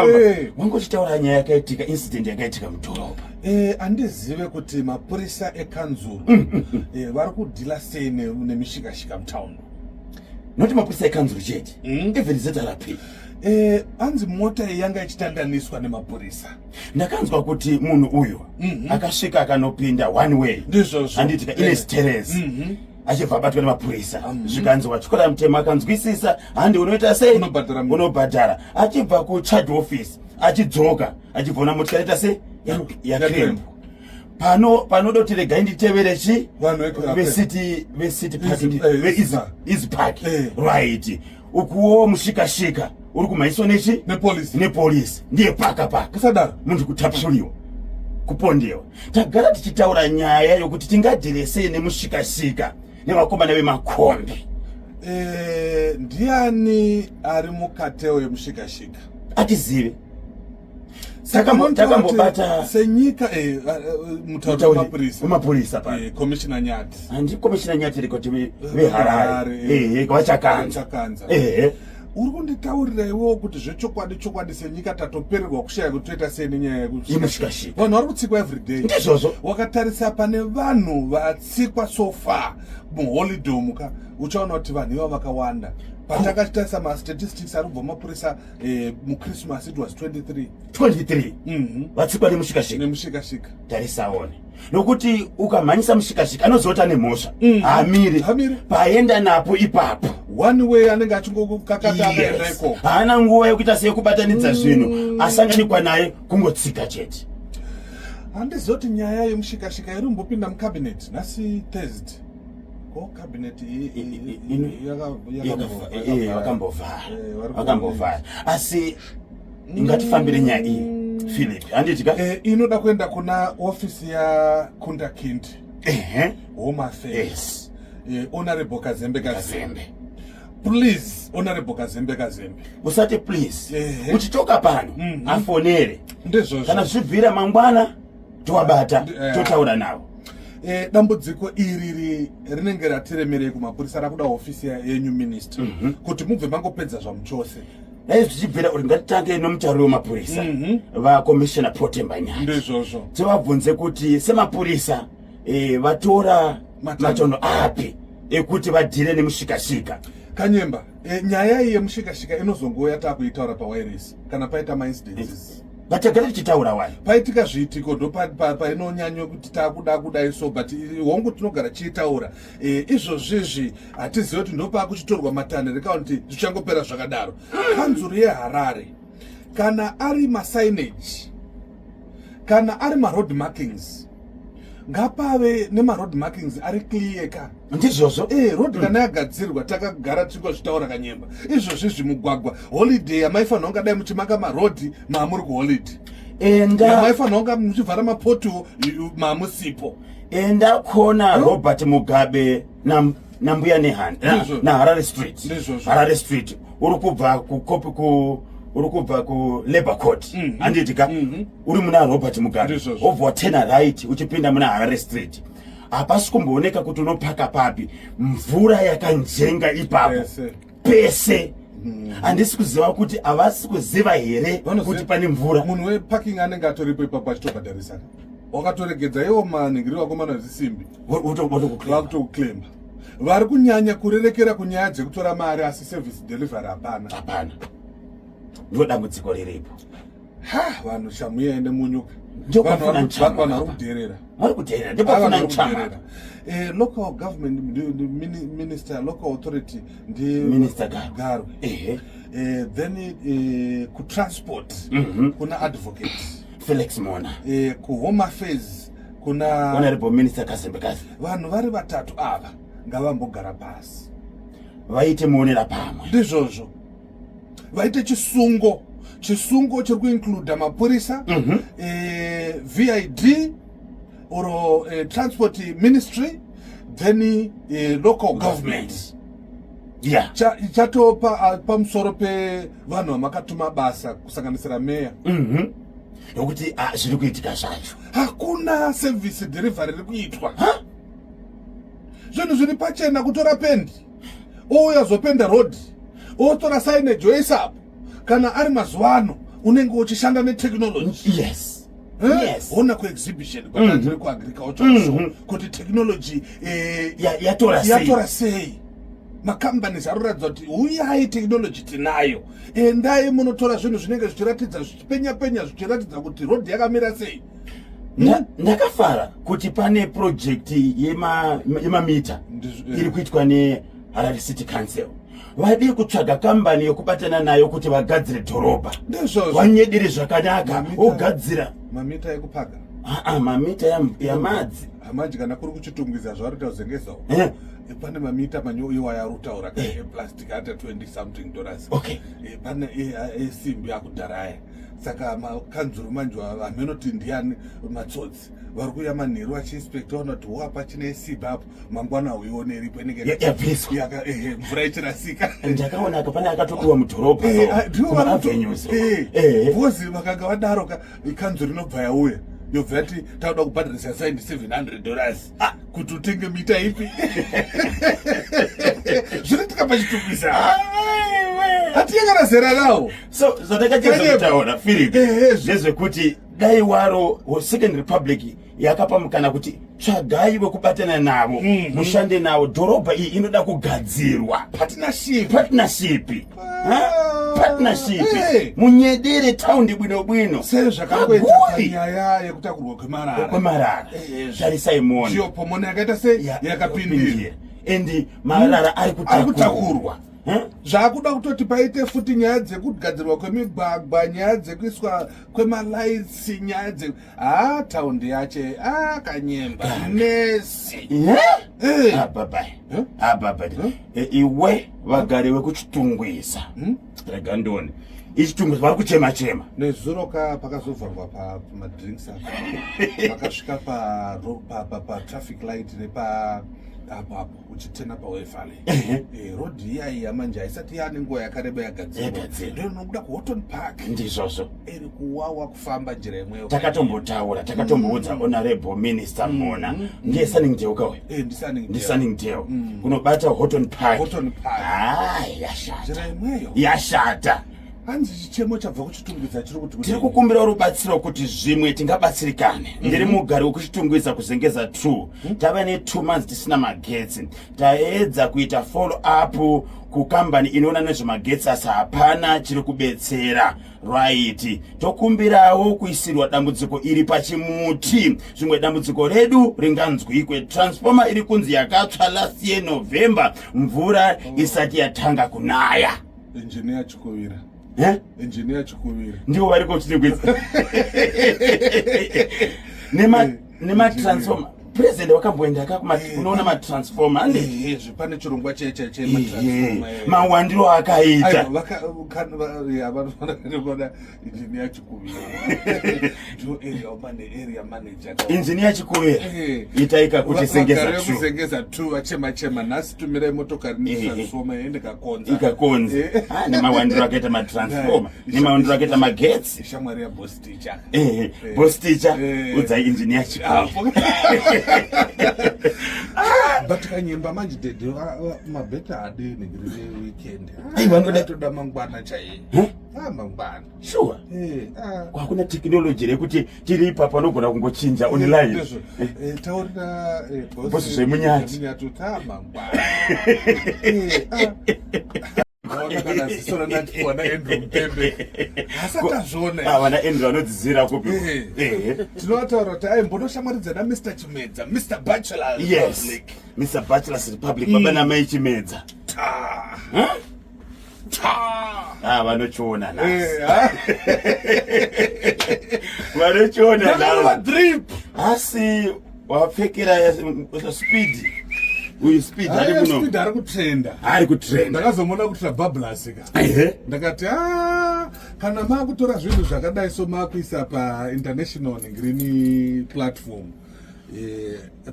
Eh. Wanga uchitaura nyaya yakaitika, incident yakaitika mudhorobha. Handizive kuti mapurisa ekanzuru vari kudhila sei nemishikashika mutown. Not mapurisa ekanzuru chete, even ZRP. Anzi mota iyi yanga ichitandaniswa nemapurisa. Ndakanzwa kuti munhu uyu akasvika akanopinda one way. Ndizvozvo. Handitika ine sterezi. Achibva abatwa nemapurisa. Zvikanzi watyora mutemo, akanzwisisa handi unoita sei? Unobhadhara. Unobhadhara. Achibva kucharge office achidzoka achibvona motikari ita sei? Yakrembo. Pano panoda kuti regai nditevere chi Vanhu veku- vecity park, Easy Park. Right, ukuwo mushikashika uri kumhanyiswa nechi Nepolisi. Nepolisi ndiye paka paka. Kusadaro. Munhu kutapsuriwa, kupondewa. Tagara tichitaura nyaya yokuti tingadhire sei nemushikashika nevakomana vemakombi. Ndiani ari mukateo yemushikashika? Atizive. Saka munotaura kuti Takambobata senyika, mutauri wemapurisa. Wemapurisa pano. Commissioner Nyati. Handi Commissioner Nyati riko kuti veHarare. Harare, Ehe, vachakanza. Vachakanza. Ehe. Uri kunditaurira iwewo kuti zvechokwadi chokwadi senyika tatopererwa kushaya kuti toita sei nenyaya yemushikashika. Vanhu vari kutsikwa everyday. Ndizvozvo. Wakatarisa pane vanhu vatsikwa so far muholiday muka, uchaona kuti vanhu ivavo vakawanda. Patakachitarisa mastatistics ari kubva mapurisa, muChristmas it was 23. 23 vatsikwa nemushikashika. Nemushikashika. Tarisaone, nokuti ukamhanyisa mushikashika anoziva kuti ane mhosva, haamiri. Haamiri. Paenda napo ipapo. One way anenge achingokakata akaenda ikoko. Haana nguva yekuita seyekubatanidza zvinhu, asanganikwa naye kungotsika chete. Handizivi kuti nyaya yemushikashika iri kumbopinda mucabinet nhasi Thursday, ko cabinet Vakambovhara. Vari Vakambovhara, asi ngatifambire nyaya iyi, Philip, handiti ka? Inoda kuenda kuna ofisi ya Kundakindi, Home Affairs, Honorable Kazembe Kazembe. Kazembe. Please, Honorable Kazembe Kazembe. Usati please. Uchitoka pano, afonere. Ndizvozvo. Kana zvichibvira mangwana towabata, totaura navo. Dambudziko iri rinenge ratiremerei kumapurisa, rakuda hofisi yenyu minister, kuti mubve mangopedza zvamuchose. Dai zvichibvira kuti ngatitange nomutauri wemapurisa, vaCommissioner Potemba Nyati. Ndizvozvo. Tivabvunze kuti semapurisa, vatora Matanho. Matanho api ekuti vadhire nemushikashika? Kanyemba, nyaya iyi yemushikashika inozongouya taakuitaura pawairesi kana paita maincidences. Vatagara tichitaura wani. Paitika zviitiko ndo painonyanya kuti taakuda kudai so, but hongu tinogara chiitaura. Izvozvizvi hatizivi kuti ndopakuchitorwa matanho rekaunti, zvichangopera zvakadaro. Kanzuru yeHarare, kana ari masignage, kana ari maroad markings, ngapave nemaroad markings ari clear ka. Ndizvozvo. Road kana yagadzirwa, takagara tichingozvitaura, Kanyemba, izvozvi zvimugwagwa holiday yamaifanira kunga dai muchimaka marodhi, maamuri kuholiday. Enda. Yamaifanira kunga muchivhara mapothole, maamusipo. Enda kona Robert Mugabe nambuya Nehanda Ndizvo. naHarare Street. Ndizvozvo. Harare Street, uri kubva kukopi ku uri kubva kuLabour Court, handiti ka? Uri muna Robert Mugabe, Ndizvozvo. wobva watena right uchipinda muna Harare Street, hapasi kumbooneka kuti unopaka papi. Mvura yakanjenga ipapo. Pese. Pese. Handisi kuziva kuti havasi kuziva here kuti pane mvura. Munhu weparking anenge atoripo ipapo achitobhadharisa, wakatoregedza iwo manhingiri vakomana vezisimbi. Vakutokuclaima. Vari kunyanya kurerekera kunyaya dzekutora mari, asi service delivery hapana. Hapana, ndo dambudziko riripo. Ha, vanhu, shamuya ende munyuka. Ndopafuna Vanhu nchama. vanhu vari kudherera. Vari kudherera. Ah, Ndopafuna vanhu vari nchama. kudherera. Local government minister, local authority ndi Minister Garwe. Garwe. Then kutransport kuna Advocate Felix Mhona. Kuhome Affairs kuna Honorable Minister Kazembe Kazembe. Vanhu vari vatatu ava ngavambogara pasi, vaite muonera pamwe. Ndizvozvo, vaite chisungo, chisungo chiri kuincluda mapurisa, VID or transport ministry, then local government. Chatopa pamusoro pevanhu vamakatuma basa, kusanganisira meya. Nokuti zviri kuitika zvacho, hakuna service delivery iri kuitwa. Zvinhu zviri pachena, kutora pendi ouya zopenda road, otora signage oisapo. Kana ari mazuva ano Unenge uchishanda netechnology. Yes. Hona kuexhibition kwatandiri kuagriculture show kuti technology Yatora sei. Yatora sei. Macompanies aroratidza kuti uyai, technology tinayo, endai munotora zvinhu zvinenge zvichiratidza, zvichipenya penya, zvichiratidza kuti road yakamira sei. Ndakafara kuti pane project yemamita iri kuitwa neHarare City Council. Vadii kutsvaga kambani yokubatana nayo kuti vagadzire dhorobha? Ndizvozvo. Vanyedere zvakanaka. Wogadzira. Mamita ekupaga? Aa, mamita yamadzi. Manje kana kuri kuChitungwiza, zvavari kutaura pane mamita manyo iwaya ari kutaura ka eplastic ata 20 something dollars. Pane esimbi akudharaya, saka makanzuru manje hamenoti ndiani matsotsi vari kuuya manheru achiinspecta, ona kuti wapa chine esimbi apo, mangwana uione iripo inenge Yabviswa. Mvura ichirasika. Ndakaona ka pane akatobiwa mudhorobha. Ndivo kumaavenues. Because vakanga vadaro ka, kanzuru inobva yauya, yobva yati takuda kubhadharisa saindi $700 kuti utenge mita ipi. Zvinoitika paChitungwiza, hatiye kana zera rawo. So zvandakacheza kutaura, Philip, ndezvekuti dai waro Second Republic yakapa mukana kuti tsvagai vekubatana navo, mushande navo. Dhorobha iyi inoda kugadzirwa. Partnership. Partnership. Ha? Partnership. Munyedere taundi bwino bwino. Sezvakangoita Kaguri. panyaya yekutakurwa kwemarara. Kwemarara. Tarisai muone. Chiopomone yakaita sei, yakapindira. And marara ari Ari kutakurwa. kutakurwa. Huh? Zvakuda kutoti paite futi nyaya dzekugadzirwa kwemigwagwa, nyaya dzekuiswa kwemalights, nyaya dze ha taundi yache akanyemba nesi. Yeah? Ah, bye-bye. Eh? Ah, bye-bye. Iwe, vagari vekuChitungwiza, rega ndione, iChitungwiza vari kuchema chema. Nezuro ka pakazovharwa pamadrinks apa, vakasvika patraffic light nepa apo apo uchitena paWaverley. Road iya iya manje haisati yaane nguva yakareba yagadzirwa. Yagadzirwa. Ndo inobuda kuHorton Park. Ndizvozvo. Iri kuwawa kufamba njira imweyo. Takatombotaura, takatomboudza honorable minister Mona, ndiye Sunningdale kauya. NdiSunningdale. NdiSunningdale kunobata Horton Park. Horton Park. Ah, yashata. Njira imweyo. Yashata. Hanzi chichemo chabva kuChitungwiza chiri kuti tiri kukumbira rubatsiro kuti zvimwe tingabatsirikane. Ndiri mugari wekuChitungwiza, kuZengeza 2. Tava ne2 months tisina magetsi. Taedza kuita follow up kukambani inoona nezvemagetsi, asi hapana chiri kubetsera. Right, tokumbirawo kuisirwa dambudziko iri pachimuti, zvimwe dambudziko redu ringanzwikwe. Transformer iri kunzi yakatsva last year November, mvura isati yatanga kunaya. Engineer Chikuvira. Eh? Engineer Chikuvira. Ndivo vari kuChitungwiza nematransformer. President wakamboenda ka kunoona matransformer, ande? Ezvi pane chirongwa chematransformer. Mawandiro akaita. Vanoona Engineer Chikuvira, ndo area mane area manager. Engineer Chikuvira, itaika kuti Zengeza Vagari 2. vekuZengeza 2 vachema chema nhasi, tumirai motokari netransformer iende kakonza. Ikakonza. Ah, nemawandiro akaita matransformer, nemawandiro akaita magetsi. Shamwari yaboss teacher. Boss teacher, udzai Engineer Chikuvira. Apo. But Kanyemba manje, dede, mabheta adini rine weekend. Ai, vanoda- Toda mangwana chaiye. Huh? Ah, mangwana. Sure. Ah. Kwakuna technology rekuti tiri ipapo anogona kungochinja online. Ndizvo. Taurira boss. Boss Zvemunyati. Zvemunyati kuti ah, mangwana. Ah. Waona kana ziso randatiwana Andrew Mupembe asati azviona. Ah, vana Andrew vanodzidzira kupi? Tinovataura kuti ai, mbonoshamwaridza naMr Chimedza, Mr Bachelor Yes, Republic. Mr Bachelors Republic, baba namai Chimedza. Ta. Huh? Ta. Ah, vanochiona nhasi. Ah. Vanochiona Ndakarova nhasi. drip. Asi wapfekera Speed uyu, Speed ari kuno. Speed ari kutrenda. Ari kutrenda. Ndakazomona kuti rabablas ka. Ndakati a, kana maakutora zvinhu zvakadai so, maakuisa painternational green platform,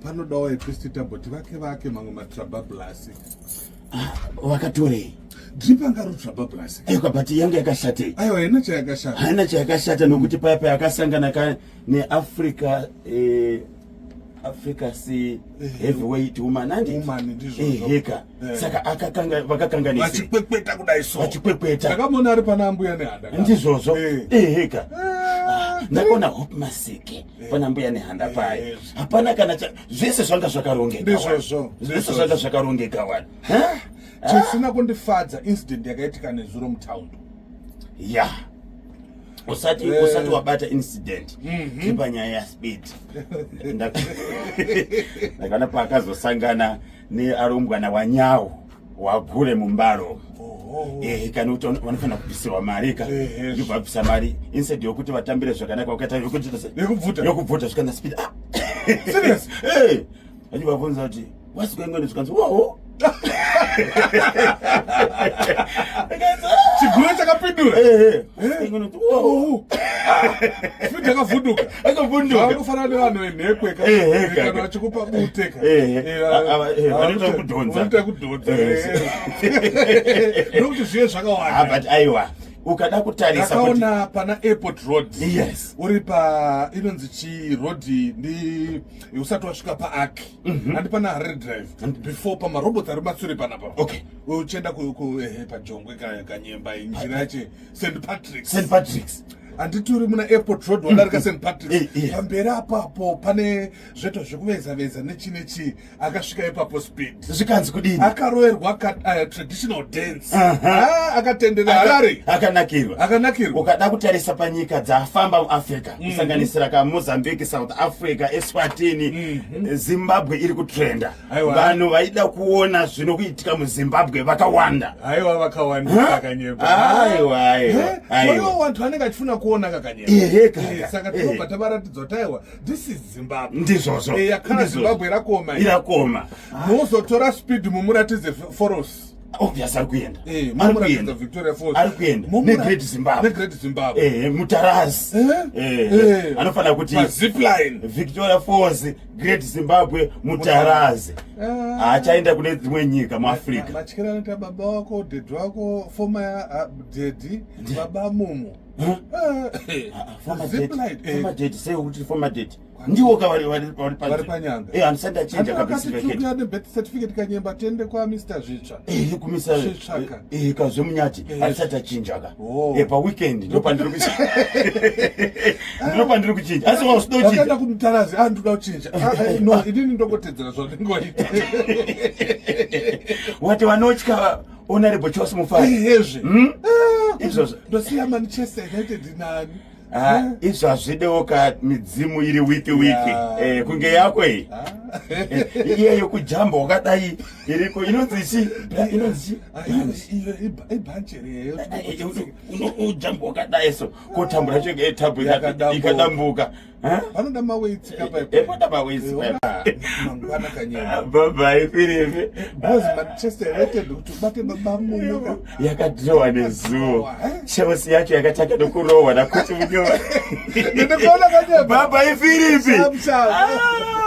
panodawo at least tamboti vake vake mamwe matrabablas. Vakatorei? Drip anga ri trabablas. Aiwa, but yanga yakashatei? Aiwa, haina chayakashata. Haina chayakashata, nokuti paya payakasangana ka neAfrica, Africa's heavyweight woman andi Woman, ndizvozvo. Eheka. Saka akakanga vakakanganisa Vachikwekweta kudai so. Vachikwekweta. Ndakamuona ari pana Ambuya Nehanda. Ndizvozvo. Eheka. Ndakaona Hope Masike pana Mbuya Nehanda paye. Hapana kana zvese zvanga zvakarongeka. Ndizvozvo. Zvese zvanga zvakarongeka wani. Chisina kundifadza incident yakaitika nezuro mutaundi. Ya. Usati usati wabata incident. Tiri panyaya yaSpeed. Ndakaona paakazosangana nearumbwana wanyawo wagure mumbaro. Kana kuti vanofanira kubvisirwa mari ka. Ndibva bvisa mari instead yokuti vatambire zvakanaka vakaita yokuita se- Yekubvuta. Yokubvuta zvikana Speed. Ah. Serious? Vachivabvunza kuti what's going on, zvikanzi wowo. Chigure chakapindura. What's going on? Wowo. Oh. Speed akavhunduka. Akavhunduka. Vangofanana nevanhu venhekwe ka. Ka. Kana vachikupa bute ka. Vanoita kudhonza. Vanoita kudhonza. Ndokuti zviye Ah, zvakawanda. but aiwa, ukada kutarisa kuti Ndakaona pana Airport Road. Uri pa inonzi chi road ndi usati wasvika paArk. Handi pana Harare Drive. Before pamarobots ari masure panapa. Uchienda ku paJongwe kanyemba njira yacho St Patrick's. St Patrick's. Handiti uri muna Airport Road wadarika St Patrick's. Yes. Pamberi apapo pane zveto zvekuveza veza nechi nechi, akasvika ipapo Speed. Zvikanzi kudini? Akaroverwa traditional dance. Ah, akatendera Harare. Akanakirwa. Akanakirwa. Ukada kutarisa panyika dzafamba muAfrica, kusanganisira kaMozambique, South Africa, Eswatini, Zimbabwe iri kutrenda. Aiwa. Vanhu vaida kuona zvinokuitika muZimbabwe vakawanda. Haiwa, vakawanda kakanyemba. Aiwa, aiwa, aiwa. Aiwa, vanhu vanenge vachifuna kuona kakanyemba. Ehe, kaka. Saka tinobva tavaratidza kuti aiwa, this is Zimbabwe. Ndizvozvo. Yakana Ndizvozvo. Zimbabwe rakoma iyi. Irakoma. Muzotora Speed mumuratidze Falls. Obvious, ari kuenda. Ari Mumuratidza kuenda. Victoria Falls. Ari kuenda. NeGreat Zimbabwe. NeGreat Zimbabwe. Mutarazi. Anofanira kuti Pazipline. Victoria Falls, Great Zimbabwe, Mutarazi. Haachaenda kune dzimwe nyika muAfrica. Matyira anoita baba wako, dhedhi wako, former daddy, baba mumu. Zipline, Former daddy sei? Kuti former daddy ndiwo ka vari Vari panyanga. Handisati ndachinja Handi ka birth vakati certificate. tiri nebirth certificate kanyemba, tiende kwaMr Zvitsva. Kumisa Zvitsvaka. Kazvemunyati handisati achinja ka. Oh. Paweekend ndopandiri kuchinja, asi wausida Vakaenda kuchinja. kuMutarazi, ah, ndoda kuchinja. Ah, ah, no, inini ndongotedzera zvanenge waita. Wati vanotya Honorable Charles Mufari. Ihezve. Izvozvo. Ndosiya Manchester United nani? Ah, izvo hazvidewo ka midzimu iri wiki wiki. Kunge yako iyi. Iyeyo kujamba wakadai iriko inonzi chi, inonzi chi? Ah, iyo ibhanjeri. Ujamba wakadai so kotambura chege tambu Yakadambuka. ikadambuka. Panoda maweights. Panoda maweights. Mangwana kanyemba. Bye Filipe. Because Manchester United kuti ubate baba mumu. Yakadhirowa nezuo. Chelsea yacho yakatanga nokurohwa nakuti munyova. Ndikuona kanyemba. Bye Filipe. Sam, sam. Ah.